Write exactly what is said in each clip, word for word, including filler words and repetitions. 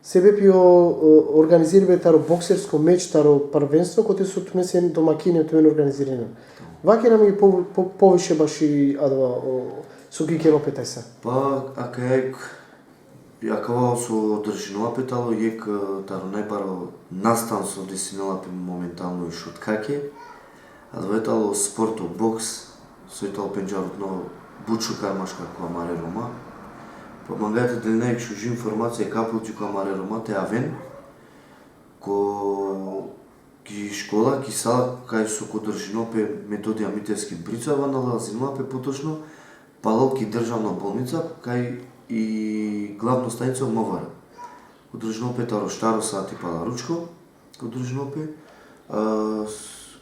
Sebepi o, o organiziribe taro boksersko meč taro prvenstvo, kote so tumen sen domakini, tumen organizirina. Vakera mi po, po, poviše baši adava, o, so ki kelo pe tajsa. Pa, akaj, akava so održinela pe talo jek, e, taro najbaro nastan so desinela pe momentalno i Šutkake. Adava talo sporto boks, so i talo pendžarutno but šukar maškar ko amare Roma. Pa mangaja te del jek šuži informacija, ka put ko amare Roma te aven, ko, ki škola, ki sala kaj so ko održinol pe Metodija Mitevski Bricova, nalazinela pe potočno, palal ki državna bolnica, kaj i glavno stanica o M V R. Održinol pe taro štaro sati pala ručko, održinol pe, a, s-,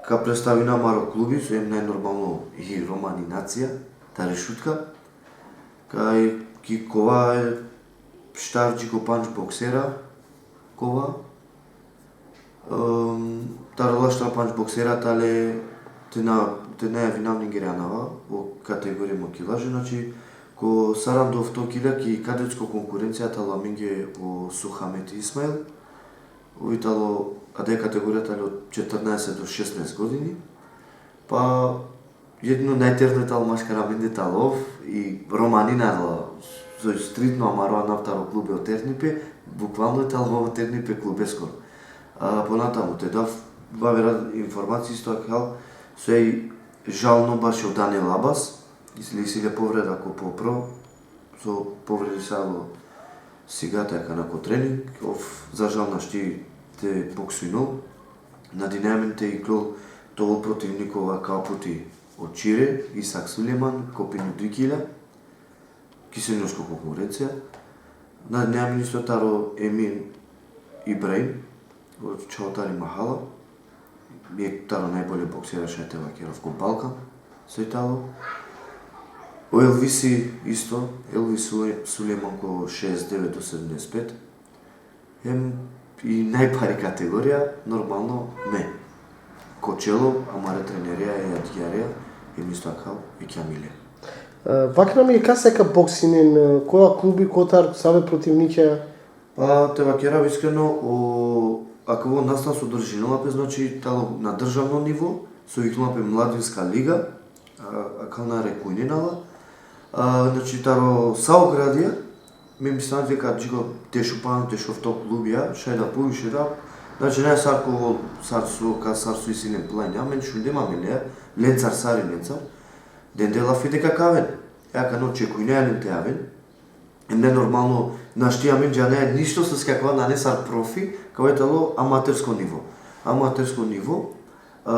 ka predstavina amaro klubi, so em najnormalno i romani nacija, tari Šutka, kaj ki kova e štar dži ko pandž boksera, kova, em, taro la štar pandž boksera tale te na, te na javinav lengere anava, o kategorija mo kilaže, znači, ko saranda ofto kila ki kadetsko konkurencija talo amenge o Suhameti Ismail, ov i talo, adaja kategorija talo od četrnaeset do šesnaeset godini, pa jedino najterno talo maškar amende talo ov, i romanina talo, so i stritno amaro anav taro klubi o Ternipe, bukvalno talo o Ternipe klubeskoro. A, ponatamu te dav, bavera informacija isto akal, so i žalno bašo Daniel Abas, isi le povreda ko popro, so povredisalo sigate akana ko trening, ov za žal našti te boksuinol. Nadinaja amen te iklol te ol protivniko akava puti o Čire, Isak Sulejman, ko pinda duj kila, ki seniorsko konkurencija. Nadinaja amen isto taro Emin Ibrahim, o čhavo tari mahala, jek taro najbolje boksera šaj te vakerav ko Balkan, so i talo. O Elvisi isto, Elvis Sule-, Sulejman ko šeeset devet do sedemdeset pet. Hem i najbari kategorija, normalno, me. Ko čelo, amare trenerija, e Adjarija, hem isto akal, e Kjamile. E, vakera mi, kase ka boksinen, e, koja klubi, kotar, save protivnikja? Pa, te vakerav iskreno, o, akavo nastan so održinela pe, znači, talo na državno nivo, so viknela pe Mladinska liga, a, akal na rekujnen ala. A, znači, taro sa o gradija, me mislam deka dži ko dešupandž, dešofto klubija, šaj da poviše da, znači, nane sar ko, sar so, ka, sar so isi len plan, amen šundem amen, lencar, sar i lencar, dende lafi deka ka aven. E, akana očekujnaja len te aven, Em, nenormalno, našti amen džanaja ništo, soske akava nane sar profi, akava talo amatersko nivo. Amatersko nivo, e,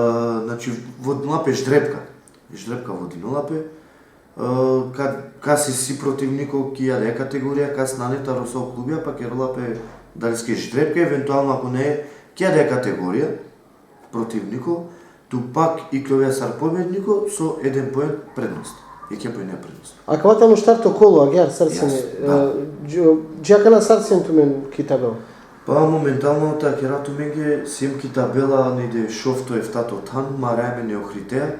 znači, vodinela pe ždrepka. Ždrepka vodinela pe, e, ka, kas isi protivniko ki adaja kategorija, kas nane, taro sa o klubija, pa kerela pe daliske ždrepka, eventualno ako ne, ki adaja kategorija, protivniko, tu pak ikljovea sar pobedniko so eden poen prednost. Jekhe poenea prednost. Akava tano štarto kolo, agjaar, sar sine, jasno, da. E, dži-, dži akana sar sien tumen ki tabela? Pa momentalno te vakera tumenge, siem ki tabela negde šovto, eftato than, maraja amen e Ohritea.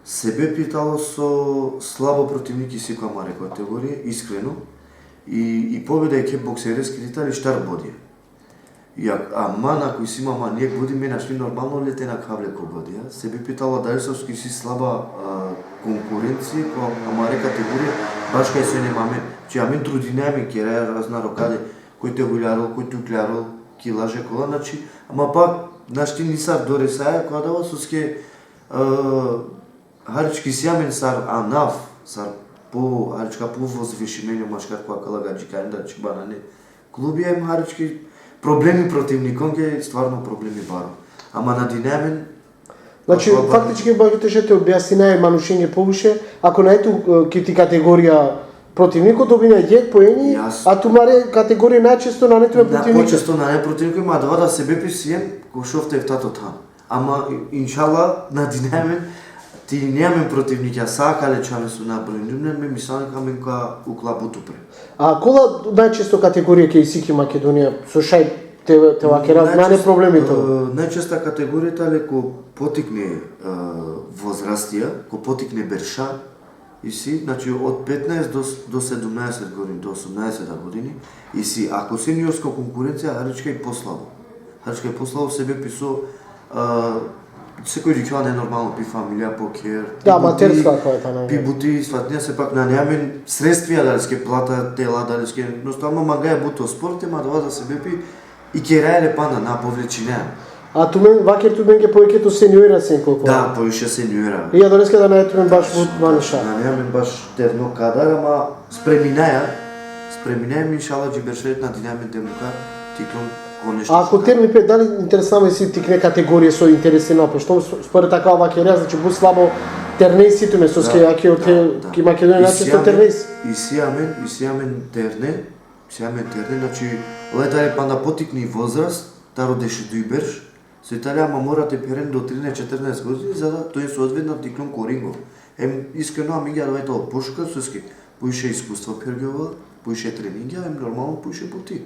Sebepi talo so slabo protivniki isi ko amare kategorija, iskreno. I, i pobeda jekhe boksereskiri tali štar bodija. Ja, aman, ako isi ma manje bodi, me našti normalno le te nakhav le ko bodi, ja. Sebepi talo adari soske isi slaba, a, konkurencija ko amare kategorija, baš kaj so ine amen. Či amen trudinaja amen, keraja razna rokade, koj te huljarol, koj te ukljarol, kilaže kola, znači, ama pak našti nisar doresaja ko adava soske, a, Harički si amen sar anav, sar po, harička po vozvišimenge maškar ko akala gadžikanja, da či banane klubija, em harički problemi protivnikonge, stvarno problemi baro. Ama nadinaja amen. Znači, akava baro, faktički, baro te šaj te objasninaja e manušenge poviše, ako nane tu, e, ki ti kategorija protivniko, dobinaja jek poeni, jasno, a tumare kategorija najčesto nane tumen, na, protivniko. Počesto nane protivniko, ma adava da sebepi siem ko šovto, eftato than. Ama, i-, inšallah, nadinaja amen, te ine amen protivnikja, sa akale čhave so nabrojnum len, me mislam deka amen ka ukla but upre. A kola najčesto kategorija kaj isi ki Makedonija, so šaj te, te vakera, najčesto, nane problemi to? E, najčesta kategorija tale ko potikne, e, vozrastija, ko potikne berša, Isi, znači, od petnaest do, do sedamnaest godini, do osamnaest godini, isi, ako seniorsko konkurencija, harička i poslavo. Harička i poslavo sebepi so, a, sekoj dikhela nenormalno, pi familija, po kher, pi Da, buti, amatersko ako je tano. pi buti, svatinja, sepak nane amen sredstvija, dali ske plata, tela, dali ske, jednostavno mangaja but o sporte, ma dova da sebepi, i keraja le panda, na povlečinaja. A tumen, vaker, tumenge poveke tu seniora sen koliko? Da, poviše seniora. I adoleske da nane tumen baš but manuša. Nane amen baš terno kadar, ama spreminaja, spreminaja, inšala, dži berš red nadinaja amen te mukha te iklon ko nešto A ako šukar. Terni pe, dali interesantno isi tikne kategorije so interesinal pe, što spored akava vakerea, znači, but slabo terne isi tumen, soske Da, ake ote da, da. ki Makedonija, znači, Isi so amen, terne isi. isi amen, isi amen terne, isi amen terne, znači, le tari panda potikni vozrast, taro dešuduj berš, so i tari, ama mora te pheren do trinaest, četrnaest godini, za da to je soodvetno te iklon ko ringo. Em, iskreno, amenge adava i tano pošukar, soske poviše iskustvo phergjovel, poviše treningja, em normalno poviše buti.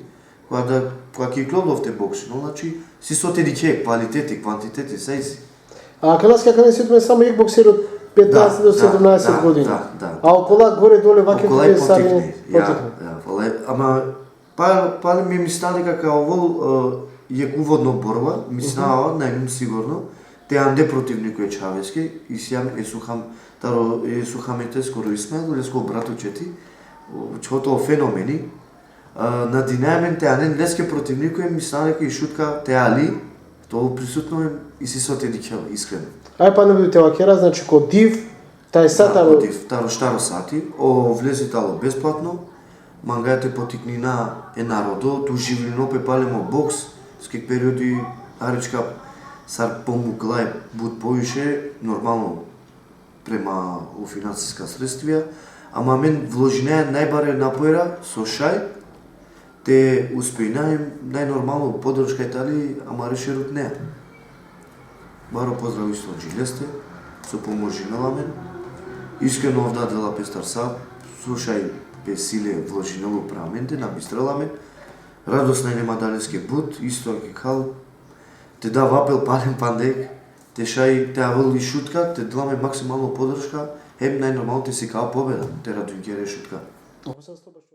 Koga da, koga ke iklon dov te boksi, no, znači, si so te dikhe, kvaliteti, kvantiteti, sa isi. A akanaske, akana isi tumen samo jekh bokseri od petnaest Da, do da, sedamnaest da, godini. da, da. A okola gore dole vaker Okola i tumen sar potikni, ja, potikni. ja, okola i, ama pa, pa mi mislinava deka ka ovel, e, jekh uvodno borba, mislinava, Mhm. nane sigurno, te ande protivniko e čhaveske, isi amen e Suham, taro e Suhameteskoro Ismail, lesko brato Četi, o, čhoto fenomeni, e, nadinaja amen te anen leske protivniko, em mislinava deka i Šutka te ali, te ovel prisutno, em isi so te dikhel, iskreno. Aj, pa ne bi te vakera, znači, ko div, taj sat Da, alo. ko div, taro štar o sati, o vlezi tano besplatno, mangaja te potiknina e narodo, te uživlinen pe palem o boks, soske periodi harička sar pomuklaj but poviše, normalno, prema o finansiska sredstvija, ama amen vložinaja najbare napora so šaj, te uspejna, em najnormalno podrška i tali amare šerutneja. Baro pozdrav isto dži leste, so pomožinela amen. Iskreno, ov da dela pestar sa, so šaj pe sile vložinela upra amende, na bistrela amen. Radosna injam adaleske but, isto ki hal, te dav apel palem pandek, te šaj te avel i Šutka, te del amen maksimalno podrška, em najnormalno te sikava pobeda, te radujngjer e Šutka. Ovo sad sto baš